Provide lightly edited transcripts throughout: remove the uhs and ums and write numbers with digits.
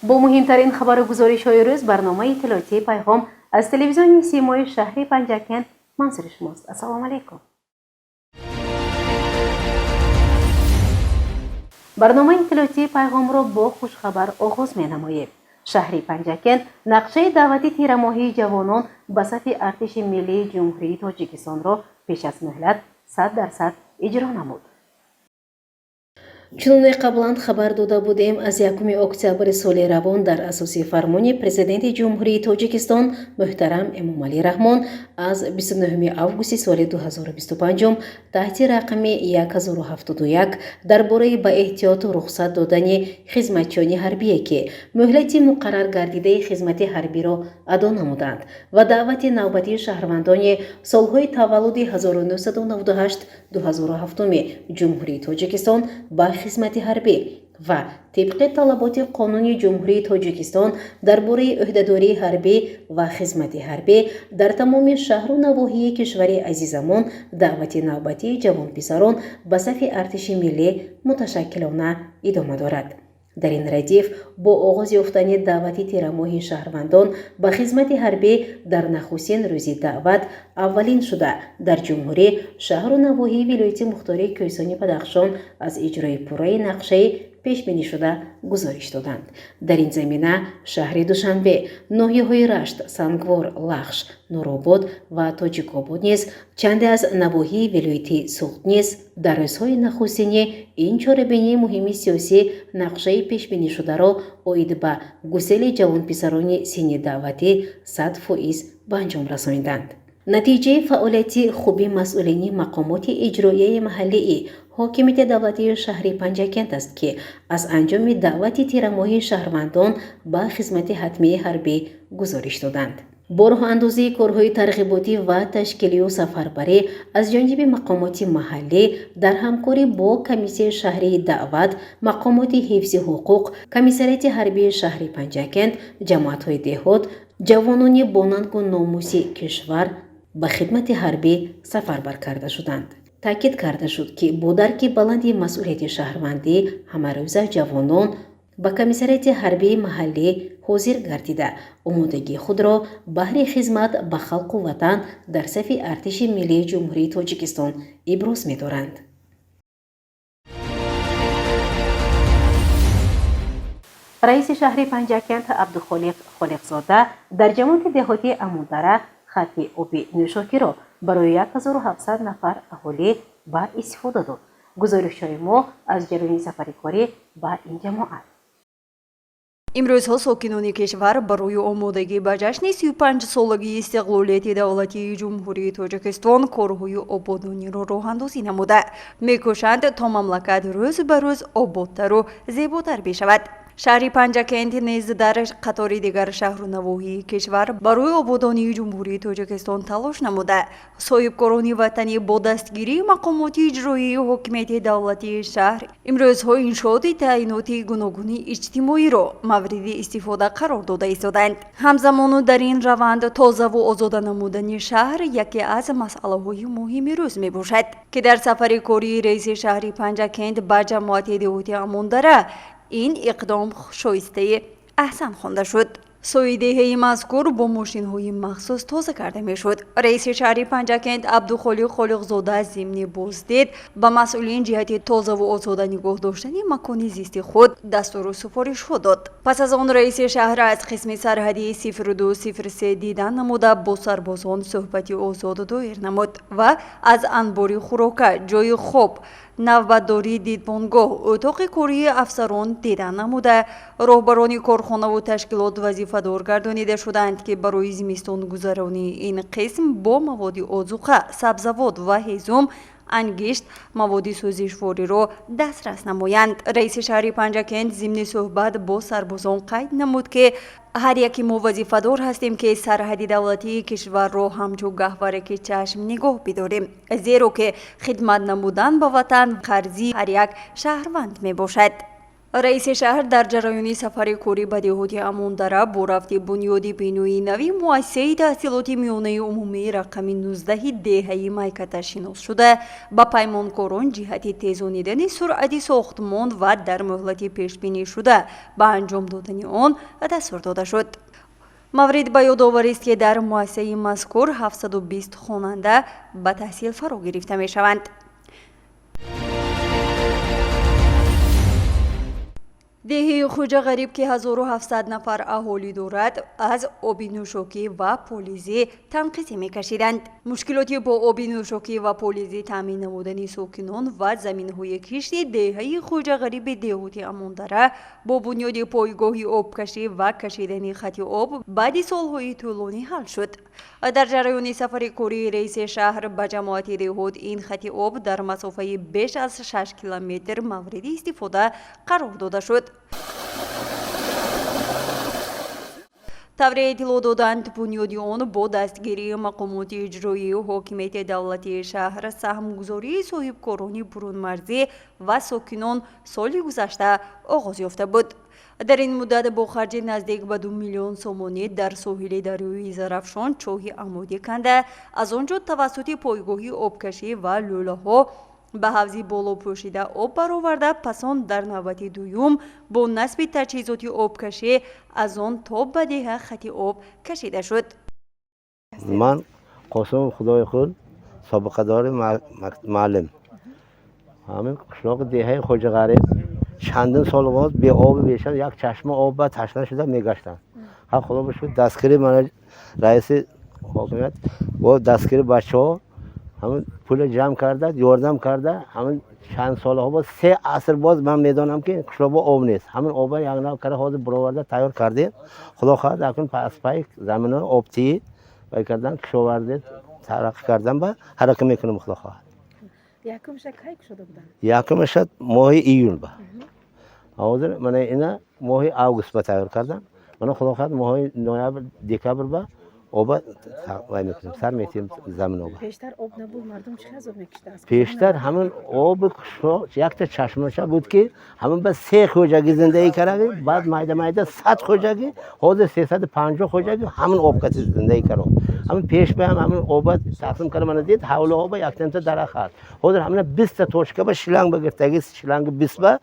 Бо муҳимтарин хабару гузоришҳои рӯз барномаи иттилоотии «Пайғом» аз телевизиони Симои шаҳри Панҷакент манзури шумост. Ассалому алайкум. Барномаи иттилоотии «Пайғомро» бо хушхабар оғоз менамоем. Шаҳри Панҷакент нақшаи даъвати тирамоҳии ҷавонон ба сафи Артиши Миллии Ҷумҳурии Тоҷикистонро пеш аз муҳлат 100% иҷро намуд. Чуноне қаблан хабар дода будем, аз 1 октябри соли равон дар асоси фармони Президенти Ҷумҳурии Тоҷикистон муҳтарам Эмомалӣ Раҳмон аз 29 августи соли 2025 таҳти рақами 1071 дар бораи ба эҳтиёт рухсат додани хизматчиёни ҳарбие, ки муҳлати муқаррар гардидаи хизмати ҳарбиро адо намуданд, ва даъвати навбатии шаҳрвандони солҳои таваллуди 1998-2007 Ҷумҳурии Тоҷикистон ба хизмати ҳарбӣ ва тибқи талаботи Қонуни Ҷумҳурии Тоҷикистон дар бораи ӯҳдадории ҳарбӣ ва хизмати ҳарбӣ дар тамоми шаҳру навоҳии кишвари азизамон даъвати навбатии ҷавонписарон ба сафи Артиши Миллӣ муташаккилона идома дорад. Дар ин радиф бо оғоз ёфтани даъвати тирамоҳи шаҳрвандон ба хизмати ҳарбӣ дар нахустин рӯзи даъват аввалин шуда дар ҷумҳурӣ шаҳру навоҳии вилояти мухтории Кӯҳистони Бадахшон аз иҷрои пурраи нақшаи пешбинишуда гузориш доданд. Дар ин замина шаҳри Душанбе, ноҳияҳои Рашт, Сангвор, Лахш, Нуробод ва Тоҷикобод низ, чанде аз навоҳии вилояти Суғд низ дар рӯзҳои нахустини ин чорабинии муҳими сиёсӣ нақшаи пешбинишударо оид ба гусели ҷавонписарони синни даъватӣ 100% ба анҷом расониданд. Натиҷаи фаъолияти хуби масъулини мақомоти иҷроияи маҳаллии ҳокимияти давлатии шаҳри Панҷакент аст, ки аз анҷоми даъвати тирамоҳии шаҳрвандон ба хизмати ҳатмии ҳарбӣ гузориш доданд. Бо роҳандозии корҳои тарғиботӣ ва ташкилию сафарбарӣ аз ҷониби мақомоти маҳаллӣ дар ҳамкорӣ бо Комиссияи шаҳрии даъват, мақомоти ҳифзи ҳуқуқ, Комиссариати ҳарбии шаҳри Панҷакент, ҷамоатҳои деҳот, ҷавонони бонангу номуси кишвар ба хидмати ҳарбӣ сафарбар карда шуданд. Таъкид карда шуд, ки бо дарки баланди масъулияти шаҳрвандӣ ҳамарӯза ҷавонон ба комиссариати ҳарбии маҳаллӣ ҳозир гардида, омодагии худро баҳри хизмат ба халқу ватан дар сафи Артиши Миллии Ҷумҳурии Тоҷикистон иброз медоранд. Раиси шаҳри Панҷакент Абдухолиқ Холиқзода дар ҷамоати деҳотии Амудара хати оби нӯшокиро барои 1700 нафар аҳолӣ ба истифода дод. Гузоришҳои мо аз ҷараёни сафари корӣ ба ин ҷамоат. Имрӯзҳо сокинони кишвар барои омодагӣ ба ҷашни 35-солагии истиқлолияти давлатии Ҷумҳурии Тоҷикистон корҳои ободониро роҳандозӣ намуда, мекӯшанд, то мамлакат рӯз ба рӯз ободтару зеботар бишавад. Шаҳри Панҷакент низ дар қатори дигар шаҳру навоҳии кишвар барои ободонии Ҷумҳурии Тоҷикистон талош намуда, соҳибкорони ватанӣ бо дастгирии мақомоти иҷроии ҳокимияти давлатии шаҳр имрӯзҳо иншооти таъиноти гуногуни иҷтимоиро мавриди истифода қарор дода истодаанд. Ҳамзамону дар ин раванд тозаву озода намудани шаҳр яке аз масъалаҳои муҳими рӯз мебошад, ки дар сафари кории раиси шаҳри Панҷакент ба ҷамоати деҳоти Амондара ин иқдом шоистаи аҳсан хонда шуд. Соҳидеҳаи мазкур бо мошинҳои махсус тоза карда мешуд. Раиси шаҳри Панҷакент Абдухолиқ Холиқзода зимни боздид ба масъулин ҷиҳати тозаву озода нигоҳ доштани макони зисти худ дастуру супоришҳо дод. Пас аз он раиси шаҳр аз қисми сарҳадии 0203 дидан намуда, бо сарбозон суҳбати озод доир намуд ва аз анбори хӯрока, ҷойи хоб, навбатдории дидбонгоҳ, утоқи кории афсарон дидан намуда, роҳбарони корхонаву ташкилот вазифадор гардонида шуданд, ки барои зимистонгузаронии ин қисм бо маводи озуқа, сабзавот ва ҳезум, ангишт, маводи сӯзишвориро дастрас намоянд. Раиси шаҳри Панҷакент зимни суҳбат бо сарбозон қайд намуд, ки ҳар яке мо вазифадор ҳастем, ки сарҳади давлатии кишварро ҳамчун гаҳвораки чашм нигоҳ бидорем, зеро ки хидмат намудан ба ватан қарзи ҳар як шаҳрванд мебошад. Раиси шаҳр дар ҷараёни сафари корӣ ба деҳоти Амондара бо рафти бунёди бинои нави муассисаи таҳсилоти миёнаи умумии рақами 19 деҳаи Майката шинос шуда, ба паймонкорон ҷиҳати тезонидани суръати сохтмон ва дар муҳлати пешбинишуда ба анҷом додани он дастур дода шуд. Маврид ба ёдоварист, ки дар муассисаи мазкур 720 хонанда ба таҳсил фаро гирифта мешаванд. Деҳаи Хуҷағариб, ки 1700 нафар аҳолӣ дорад, аз оби нӯшокӣ ва полизӣ танқисӣ мекашиданд. Мушкилоти бо оби нӯшокӣ ва полизӣ таъмин намудани сокинон ва заминҳои кишти деҳаи Хуҷағариби деҳоти Амондара бо бунёди пойгоҳи обкашӣ ва кашидани хати об баъди солҳои тӯлонӣ ҳал шуд. Дар ҷараёни сафари кории раиси шаҳр ба ҷамоати деҳот ин хати об дар масофаи беш аз 6 километр мавриди истифода қарор дода шуд. Тавре иттилоъ доданд, бунёди он бо дастгирии мақомоти иҷроии ҳокимияти давлатии шаҳр, саҳмгузории соҳибкорони бурунмарзӣ ва сокинон соли гузашта оғоз ёфта буд. Дар ин муддат бо харҷи наздик ба 2 миллион сомонӣ дар соҳили дарёи Зарафшон чоҳи амудӣ канда, аз он ҷо тавассути пойгоҳи обкашӣ ва лӯлаҳо ба ҳавзи боло пӯшида об бароварда, пас он дар навбати дуюм бо насби таҷҳизоти обкашӣ аз он то ба деҳа хати об кашида шуд. Ман Қосимов Худои худ, собиқадори муаллим, ҳамин қишлоқи деҳаи Хоҷағариб чандин сол боз беоби бешад, як чашма об ба ташна шуда мегаштанд. Ҳа, худо ба шукр, дастгири мана раиси ҳокимият бо дастгири бачаҳо ҳамин пула ҷамъ карда, ёрдам карда, ҳамин чанд солҳо боз, 3 аср боз ман медонам, ки қишлоқба об нест. Ҳамин оба як нав кара ҳозир бароварда тайёр кардем. Худо хоҳад, акнун аз пай заминҳои обтиӣ вай кардан, кишоварзӣ тараққӣ кардан ба ҳаракат мекунем, худо хоҳад. Якумша кай кушода буданд? Якумша моҳи июл ба. Ҳозир мана ина моҳи август ба тайёр кардам. Мана худо хоҳад, моҳи ноябр, декабр ба оба вай мекунем, сар метиҳем замин оба. Пештар об набуд, мардум чӣ азоб мекашиданд? Пештар ҳамин оби қишлоқ якта чашмача буд, ки ҳамин ба 3 хоҷагӣ зиндагӣ кардаги, баъд майда майда 100 хоҷагӣ, ҳозир 350 хоҷагӣ ҳамин об кати зиндагӣ кард. Ҳамин пеш ба ҳам ҳамин оба тақсим карда, мана дид, ҳавлиҳо ба яктанта дарахт ҳаст. Ҳозир ҳамина 20 та точка ба шланг ба гирифтаги, шланги 20 ба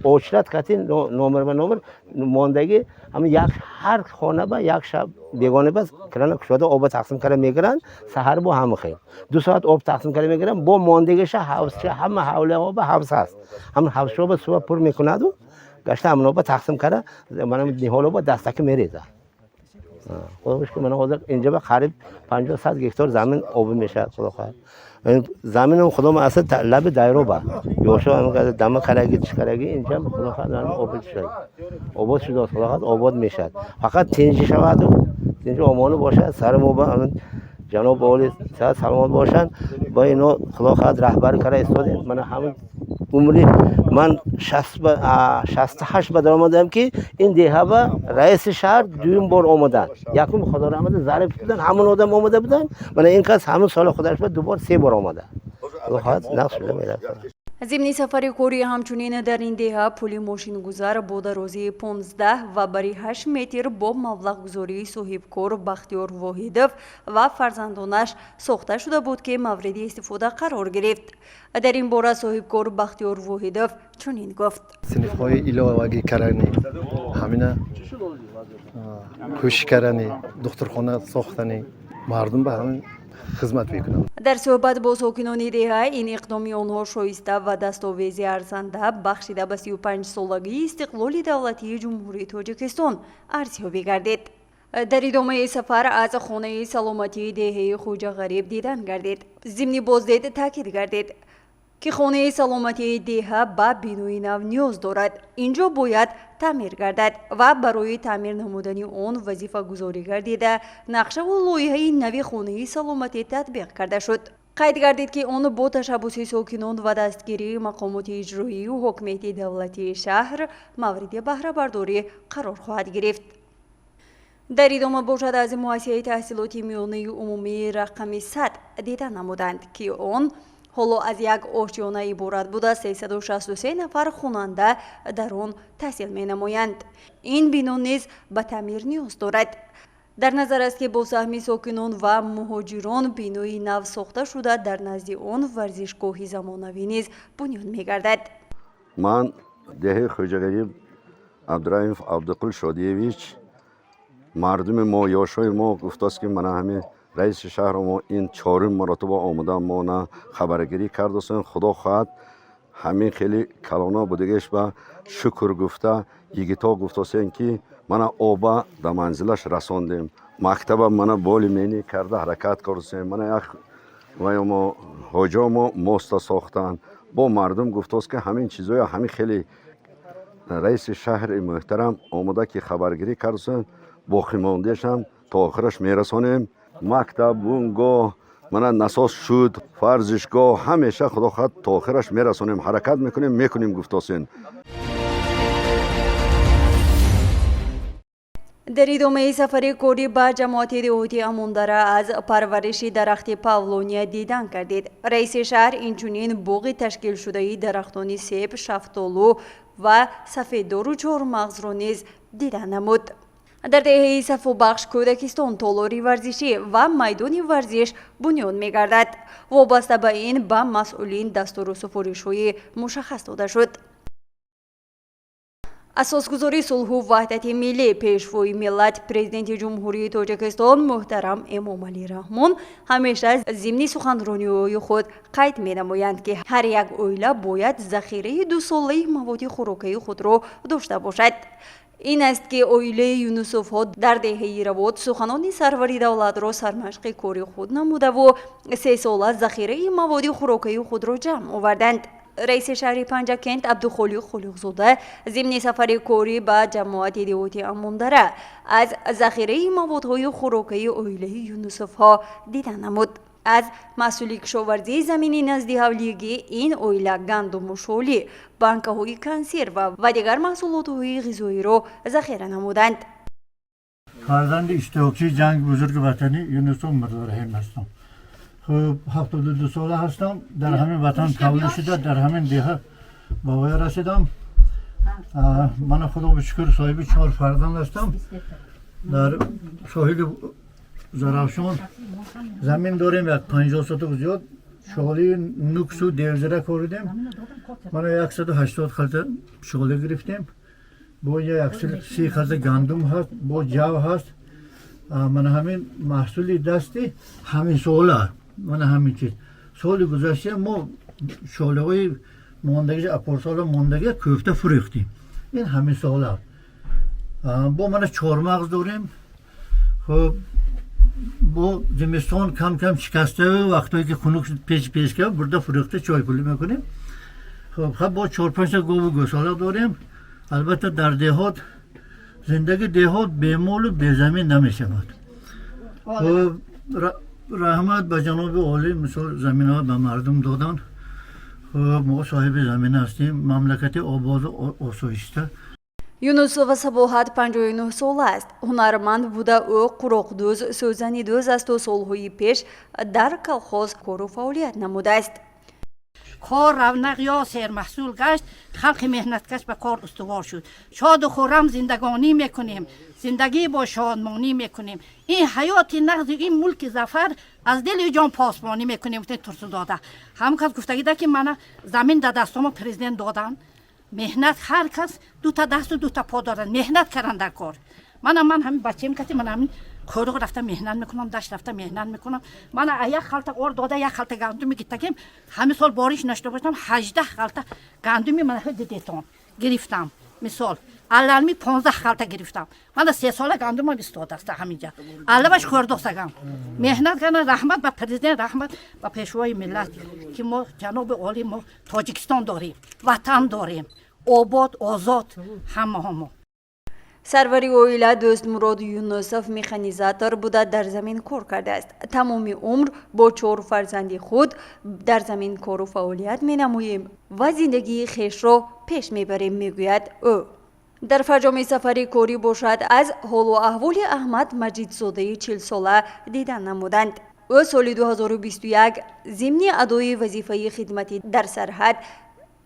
очрат кати номер ба номер мондагӣ, ҳамин як ҳар хона ба як шаб бегона ба крана кушода оба тақсим карда мегиранд, саҳар бо ҳама хел 2 соат об тақсим карда мегиранд, бо мондагиша ҳавзча, ҳама ҳавлиҳо ба ҳавз ҳаст, ҳамин ҳавзчаҳо ба сува пур мекунаду гашта ҳамин оба тақсим карда, мана ниҳоло ба дастаки мерезад. Худо шукр, мана ҳозир инҷа ба қариб 50-100 гектар замин обӣ мешавад, худо хоҳад. Заминам худо мааса лаби дайро ба ёшо ҳамин қадар дама караги, чӣ караги, инҷа худо хоҳад обӣ шуд. Обод шудааст, худо хоҳад обод мешавад. Фақат тинҷӣ шаваду тинҷи омону бошад, сари мо ба ҳамин ҷаноб олӣ саҳат саломат бошанд, ба ино худо хоҳад раҳбарӣ карда истодем. Мана ҳамин умри ман 68 ба даромадам, ки ин деҳа ба раиси шаҳр дуюм бор омаданд. Якум худо раҳмат Зариф буданд, ҳамон одам омада буданд. Мана ин кас ҳамон соли худаш ба ду бор, 3 бор омада. Худо хоҳад нақш шуда меравад. Зимни сафари корӣ ҳамчунин дар ин деҳа пули мошингузар бо дарозии 15 ва бари 8 метр бо маблағгузории соҳибкор Бахтиёр Воҳидов ва фарзандонаш сохта шуда буд, ки мавриди истифода қарор гирифт. Дар ин бора соҳибкор Бахтиёр Воҳидов чунин гуфт: синфҳои иловагӣ карданӣ, ҳамина кӯшиш карданӣ, духтурхона сохтанӣ, мардум ба ҳамин хизмат мекунам. Дар суҳбат бо сокинони деҳа ин иқдоми онҳо шоиста ва дастовези арзанда бахшида ба 35-солагии истиқлоли давлатии Ҷумҳурии Тоҷикистон арзёбӣ гардид. Дар идомаи сафар аз хонаи саломатии деҳаи Хуҷағариб дидан гардид. Зимни боздид таъкид гардид, ки хонаи саломатии деҳа ба бинои нав ниёз дорад. Инҷо бояд таъмир гардад ва барои таъмир намудани он вазифагузорӣ гардида, нақшаву лоиҳаи нави хонаи саломатӣ татбиқ карда шуд. Қайд гардид, ки он бо ташаббуси сокинон ва дастгирии мақомоти иҷроию ҳокимияти давлатии шаҳр мавриди баҳрабардорӣ қарор хоҳад гирифт. Дар идома бошад аз муассисаи таҳсилоти миёнаи умумии рақами 100 дида намуданд, ки он Ҳоло аз як ошёна иборат буда, 363 нафар хонанда дар он таҳсил менамоянд. Ин бино низ ба таъмир ниёз дорад. Дар назар аст, ки бо саҳми сокинон ва муҳоҷирон бинои нав сохта шуда, дар назди он варзишгоҳи замонавӣ низ бунёд мегардад. Ман деҳаи Хоҷағариб, Абдураимов Абдуқул Шодиевич. Мардуми мо, ёшҳои мо гуфтааст, ки мана ҳамин раиси шаҳри мо ин чорум маротиба омада мо на хабаргирӣ кардастем. Худо хоҳад, ҳамин хеле калона будагиш ба шукр гуфта, йигито гуфтасем, ки мана оба да манзилаш расондем, мактаба мана более-менее карда ҳаракат кардасем. Мана як ваё ҳоҷо мо моста сохтанд. Бо мардум гуфтааст, ки ҳамин чизоя ҳамин хеле раиси шаҳри муҳтарам омода ки хабаргирӣ кардасем, боқимондаашам то охираш мерасонем. Мактаб, бунгоҳ, мана насос шуд, варзишгоҳ, ҳамеша, худо хоҳад, то охираш мерасонем, ҳаракат мекунем, мекунем гуфтосен. Дар идомаи сафари корӣ ба ҷамоати деҳоти Амондара аз парвариши дарахти павлония дидан кардид. Раиси шаҳр инчунин боғи ташкилшудаи дарахтони себ, шафтолу ва сафеддору чормағзро низ дида намуд. Дар деҳаи Сафобахш кӯдакистон, толори варзишӣ ва майдони варзиш бунёд мегардад. Вобаста ба ин ба масъулин дастуру супоришҳои мушаххас дода шуд. Асосгузори сулҳу ваҳдати миллӣ, Пешвои миллат, Президенти Ҷумҳурии Тоҷикистон муҳтарам Эмомалӣ Раҳмон ҳамеша зимни суханрониҳои худ қайд менамоянд, ки ҳар як оила бояд захираи дусолаи маводи хӯрокаи худро дошта бошад. Ин аст, ки оилаи Юнусовҳо дар деҳаи Равот суханони сарвари давлатро сармашқи кори худ намудаву сесола захираи маводи хӯрокаи худро ҷамъ оварданд. Раиси шаҳри Панҷакент Абдухолиқ Холиқзода зимни сафари корӣ ба ҷамоати деҳоти Амондара аз захираи маводҳои хӯрокаи оилаи Юнусовҳо дида намуд. Аз маҳсули кишоварзии замини назди ҳавлигии ин оила гандуму шолӣ, банкаҳои консерва ва дигар маҳсулотҳои ғизоиро захира намуданд. Фарзанди иштирокчии Ҷанги Бузурги Ватанӣ Юнусов Мирзораҳим ҳастам. Хуб, 72 сола ҳастам. Дар ҳамин ватан тавлид шуда, дар ҳамин деҳа ба воя расидам. Мана, худо шукр, соҳиби чор фарзанд ҳастам. Дар соҳили Зарафшон замин дорем, як 50 сотук зиёд шолии нуксу девзира коридем. Мана, 180 халта шолӣ гирифтем. Бо 130 халта гандум ҳаст, бо ҷав ҳаст. Мана, ҳамин маҳсули дасти ҳамин сола. Мана, ҳамин чиз, соли гузашта мо шолиҳои мондагӣ, апорсола мондагӣ кӯфта фурӯхтем. Ин ҳамин сола. Бо мана чормағз дорем. Хуб, бо зимистон кам кам шикаста, вақтое ки хунук пеш пешка бурда фурӯхта, чойпулӣ мекунем. Хуб, хаб, бо чор панҷта гову гӯсола дорем. Албатта, дар деҳот зиндагӣ, деҳот бемолу безамин намешавад. Хуб, раҳмат ба ҷаноби олӣ, мисол, заминҳо ба мардум додан. Хуб, мо соҳиби замин ҳастем, мамлакати ободу осоишта. Юнусова Сабоҳат 59 сола аст. Ҳунарманд буда, ӯ қуроқдӯз, сӯзанидӯз асту солҳои пеш дар колхоз кору фаъолият намудааст. Кор равнақ ё сермаҳсул гашт, халқи меҳнаткаш ба кор устувор шуд. Шоду хуррам зиндагонӣ мекунем, зиндагӣ бо шодмонӣ мекунем. Ин ҳаёти нағзи ин мулки зафар аз дили ҷон посбонӣ мекунем. Гуфтем, Турсунзода ҳамон кас гуфтагида, ки мана замин да дастомо президент додан. Меҳнат, ҳар кас дута дасту дута по дорад, меҳнат кардан дар кор. Мана, ман ҳамин бачаем кати, мана ҳамин қӯруқ рафта меҳнат мекунам, дашт рафта меҳнат мекунам. Мана, як халта ор дода, як халта гандуми гиртагем. Ҳамин сол бориш нашуда бошам, 18 халта гандуми мана дидетон гирифтам. Мисол, алалми 15 халта гирифтам. Мана, се сола гандумам истодааст ҳаминҷа, алаваш хӯрдосагам. Меҳнат кардан. Раҳмат ба президент, раҳмат ба пешвои миллат, ки мо, ҷаноби олӣ, мо Тоҷикистон дорем, ватан дорем, обод, озод ҳамаҳо мо. Сарвари оила Дӯстмурод Юнусов механизатор буда, дар замин кор кардааст. Тамоми умр бо чор фарзанди худ дар замин кору фаъолият менамоем ва зиндагии хешро пеш мебарем, мегӯяд ӯ. Дар фарҷоми сафари корӣ бошад, аз ҳолу аҳволи Аҳмад Маҷидзодаи 40-сола дидан намуданд. Ӯ соли 2021 зимни адои вазифаи хидматӣ дар сарҳад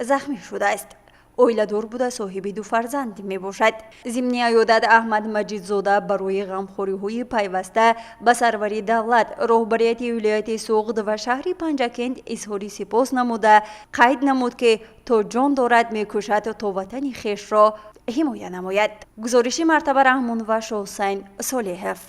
захмӣ шудааст. Оиладор буда, соҳиби ду фарзанд мебошад. Зимни аёдат Аҳмад Маҷидзода барои ғамхориҳои пайваста ба сарвари давлат, роҳбарияти вилояти Суғд ва шаҳри Панҷакент изҳори сипос намуда, қайд намуд, ки то ҷон дорад, мекӯшад, то ватани хешро ҳимоя намояд. Гузориши Мартаба Раҳмон ва Шоҳусайн Солеҳов.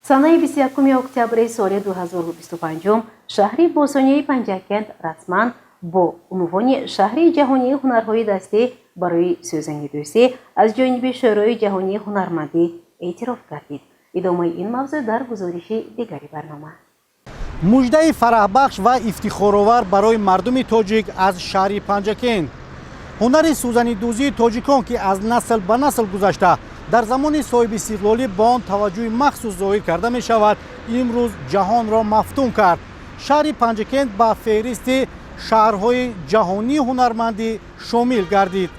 Санаи 21 октябри соли 2025 шаҳри бостонии Панҷакент расман бо унвони шаҳри ҷаҳонии ҳунарҳои дастӣ барои сӯзанидӯзӣ аз ҷониби Шӯрои ҷаҳонии ҳунармандӣ эътироф гардид. Идомаи ин мавзӯъ дар гузориши дигари барнома. Муждаи фараҳбахш ва ифтихоровар барои мардуми тоҷик аз шаҳри Панҷакент. Ҳунари сӯзанидӯзии тоҷикон, ки аз насл ба насл гузашта, дар замони соҳибистиқлолӣ ба он таваҷҷӯҳи махсус зоҳир карда мешавад, имрӯз ҷаҳонро мафтун кард. Шаҳри Панҷакент ба феҳристи шаҳрҳои ҷаҳонии ҳунармандӣ шомил гардид.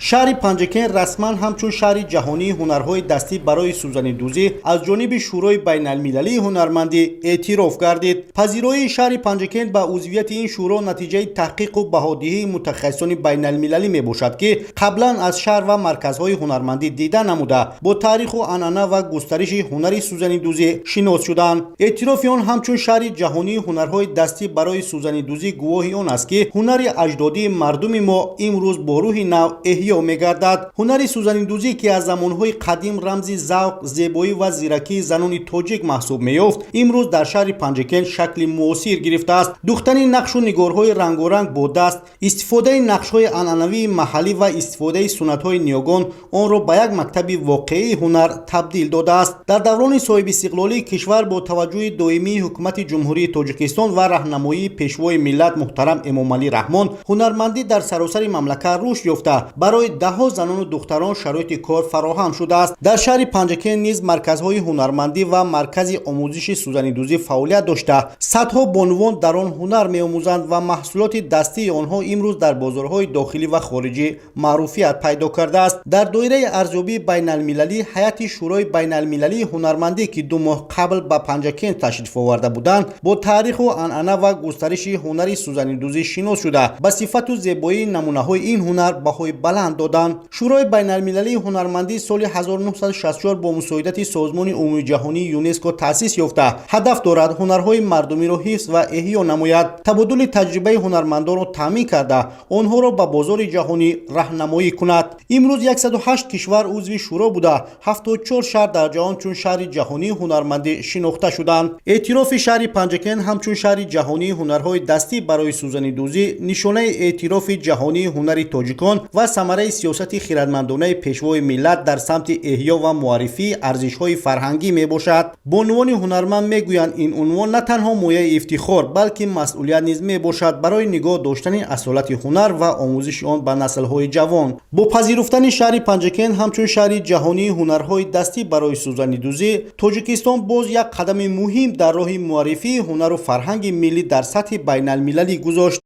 Шаҳри Панҷакент расман ҳамчун шаҳри ҷаҳонии ҳунарҳои дастӣ барои сӯзанидӯзӣ аз ҷониби Шӯрои байналмилалии ҳунармандӣ эътироф гардид. Пазироии шаҳри Панҷакент ба узвияти ин шӯро натиҷаи таҳқиқу баҳодиҳии мутахассисони байналмилалӣ мебошад, ки қаблан аз шаҳр ва марказҳои ҳунармандӣ дида намуда, бо таъриху анъана ва густариши ҳунари сӯзанидӯзӣ шинос шуданд. Эътирофи он ҳамчун шаҳри ҷаҳонии ҳунарҳои дастӣ барои сӯзанидӯзӣ гувоҳи он аст, ки ҳунари аҷдодии мардуми мо имрӯз бо рӯҳи нав эҳё мегардад. Ҳунари сӯзанидӯзӣ, ки аз замонҳои қадим рамзи завқ, зебоӣ ва зиракии занони тоҷик маҳсуб меёфт, имрӯз дар шаҳри Панҷакент шакли муосир гирифтааст. Духтани нақшу нигорҳои рангоранг бо даст, истифодаи нақшҳои анъанавии маҳаллӣ ва истифодаи суннатҳои ниёгон онро ба як мактаби воқеии ҳунар табдил додааст. Дар даврони соҳибистиқлолии кишвар бо таваҷҷӯҳи доимии Ҳукумати Ҷумҳурии Тоҷикистон ва раҳнамоии Пешвои миллат муҳтарам Эмомалӣ Раҳмон ҳунармандӣ дар саросари мамлакат рушд ёфта, барои даҳҳо занону духтарон шароити кор фароҳам шудааст. Дар шаҳри Панҷакент низ марказҳои ҳунармандӣ ва маркази омӯзиши сӯзанидӯзӣ фаъолият дошта, садҳо бонувон дар он ҳунар меомӯзанд ва маҳсулоти дастии онҳо имрӯз дар бозорҳои дохилӣ ва хориҷӣ маъруфият пайдо кардааст. Дар доираи арзёбии байналмилалӣ ҳайати Шӯрои байналмилалии ҳунармандӣ, ки 2 моҳ қабл ба Панҷакент ташриф оварда буданд, бо таъриху анъана ва густариши ҳунари сӯзанидӯзӣ шинос шуда, ба сифату зебоии намунаҳои ин ҳунар баҳои баланд доданд. Шӯрои байналмилалии ҳунармандӣ соли 1964 бо мусоидати Созмони умумиҷаҳонии ЮНЕСКО таъсис ёфта, ҳадаф дорад ҳунарҳои мардумиро ҳифз ва эҳё намояд, табодули таҷрибаи ҳунармандонро таъмин карда, онҳоро ба бозори ҷаҳонӣ раҳнамоӣ кунад. Имрӯз 108 кишвар узви шӯро буда, 74 шаҳр дар ҷаҳон чун шаҳри ҷаҳонии ҳунармандӣ шинохта шуданд. Эътирофи шаҳри Панҷакент ҳамчун шаҳри ҷаҳонии ҳунарҳои дастӣ барои сӯзанидӯзӣ нишонаи эътирофи ҷаҳонии ҳунари тоҷикон ва самараи сиёсати хирадмандонаи Пешвои миллат дар самти эҳё ва муаррифии арзишҳои фарҳангӣ мебошад. Бонувони ҳунарманд мегӯянд, ин унвон на танҳо мояи ифтихор, балки масъулият низ мебошад барои нигоҳ доштани асолати ҳунар ва омӯзиши он ба наслҳои ҷавон. Бо пазируфтани шаҳри Панҷакент ҳамчун шаҳри ҷаҳонии ҳунарҳои дастӣ барои сӯзанидӯзӣ, Тоҷикистон боз як қадами муҳим дар роҳи муаррифии ҳунару фарҳанги миллӣ дар сатҳи байналмилалӣ гузошт.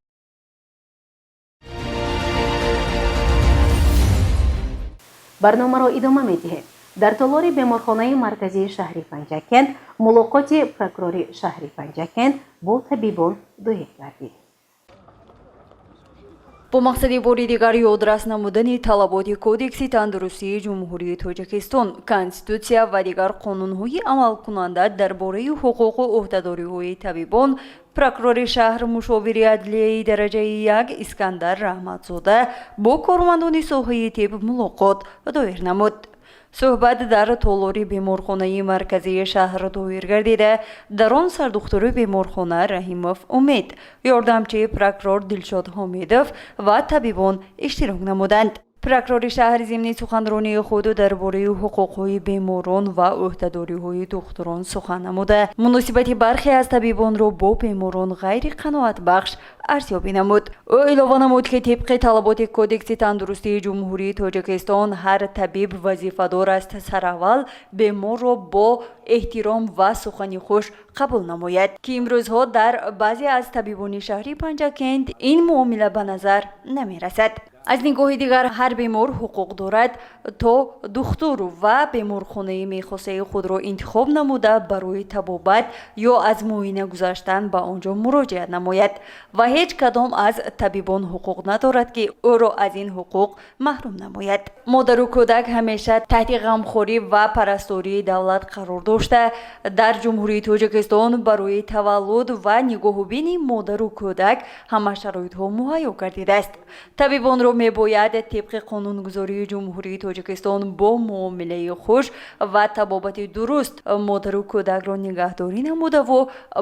Барномаро идома медиҳем. Дар толори беморхонаи марказии шаҳри Панҷакент мулоқоти прокурори шаҳри Панҷакент бо табибон доир гардид. Бо мақсади бори дигар ёдрас намудани талаботи Кодекси тандурустии Ҷумҳурии Тоҷикистон, Конститутсия ва дигар қонунҳои амалкунанда дар бораи ҳуқуқу ӯҳдадориҳои табибон, прокурори шаҳр, мушовири адлияи дараҷаи як Искандар Раҳматзода бо кормандони соҳаи тиб мулоқот доир намуд. Суҳбат дар толори беморхонаи марказии шаҳр доир гардида, дар он сардухтури беморхона Раҳимов Умед, ёрдамчии прокурор Дилшод Ҳомидов ва табибон иштирок намуданд. Прокурори шаҳр зимни суханронии худ дар бораи ҳуқуқҳои беморон ва ӯҳдадориҳои духтурон сухан намуда, муносибати бархе аз табибонро бо беморон ғайриқаноатбахш арзёбӣ намуд. Ӯ илова намуд, ки тибқи талаботи Кодекси тандурустии Ҷумҳурии Тоҷикистон ҳар табиб вазифадор аст сараввал беморро бо эҳтиром ва сухани хуш қабул намояд, ки имрӯзҳо дар баъзе аз табибони шаҳри Панҷакент ин муомила ба назар намерасад. Аз нигоҳи дигар, ҳар бемор ҳуқуқ дорад, то духтур ва беморхонаи мехостаи худро интихоб намуда, барои табобат ё аз муоина гузаштан ба он ҷо муроҷиат намояд ва ҳеҷ кадом аз табибон ҳуқуқ надорад, ки ӯро аз ин ҳуқуқ маҳрум намояд. Модару кӯдак ҳамеша таҳти ғамхорӣ ва парастории давлат қарор дошта, дар Ҷумҳурии Тоҷикистон барои таваллуд ва нигоҳубини модару кӯдак ҳама шароитҳо муҳайё гардидааст. Табибонро мебояд тибқи қонунгузории Ҷумҳурии Тоҷикистон бо муомилаи хуш ва табобати дуруст модару кӯдакро нигаҳдорӣ намудаву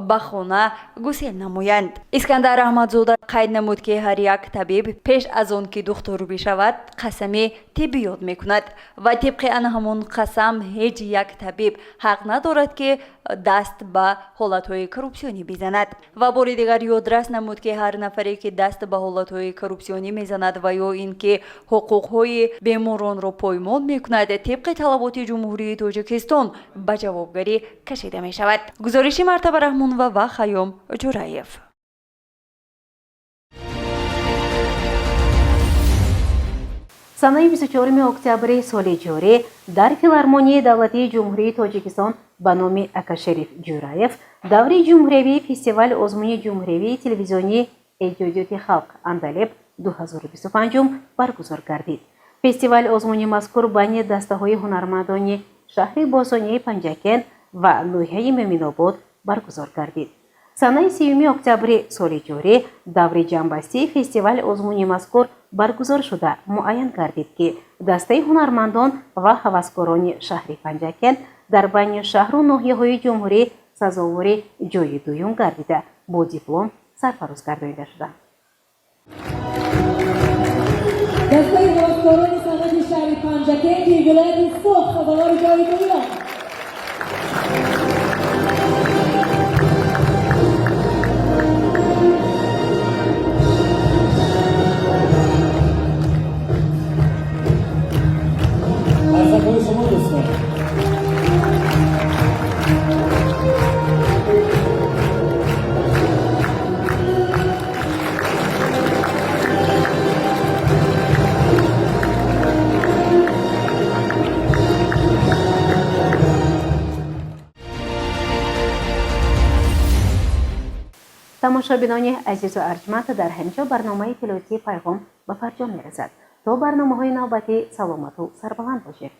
ба хона гусел намоянд. Искандар Аҳмадзода қайд намуд, ки ҳар як табиб пеш аз он ки духтур бишавад, қасами тиббиёт мекунад ва тибқи ана ҳамон қасам ҳеҷ як табиб ҳақ надорад, ки даст ба ҳолатҳои коррупсионӣ бизанад, ва бори дигар ёдрас намуд, ки ҳар нафаре, ки даст ба ҳолатҳои коррупсионӣ мезанад ва ё ин ки ҳуқуқҳои беморонро поймол мекунад, тибқи талаботи Ҷумҳурии Тоҷикистон ба ҷавобгарӣ кашида мешавад. Гузориши Мартаба Раҳмонова ва Хайём Ҷураев. Санаи 24 октябри соли ҷорӣ дар Филармонияи давлатии Ҷумҳурии Тоҷикистон ба номи Акашариф Ҷураев даври ҷумҳуриявии фестивали озмуни ҷумҳуриявии телевизионии эҷодиёти халқ «Андалеб» 2025 баргузор гардид. Фестивали озмуни мазкур байни дастаҳои ҳунармандони шаҳри бостонии Панҷакент ва ноҳияи Мӯминобод баргузор гардид. Санаи 30 октябри соли ҷорӣ даври ҷамъбастии фестивали озмуни мазкур баргузор шуда, муайян гардид, ки дастаи ҳунармандон ва ҳаваскорони шаҳри Панҷакент дар байни шаҳру ноҳияҳои ҷумҳурӣ сазовори ҷойи дуюм гардида, бо диплом сарфароз гардонида шуданд. Дастаи ҳаваскорони санъати шаҳри Панҷакенти вилояти Суғд сазовори ҷойи дуюм. Қарсакҳои шумо, дӯстон. Тамошобинони азизу арҷманд, дар ҳамин ҷо барномаи иттилоотии «Пайғом» ба фарҷом мерасад. То барномаҳои навбатӣ саломату сарбаланд бошед.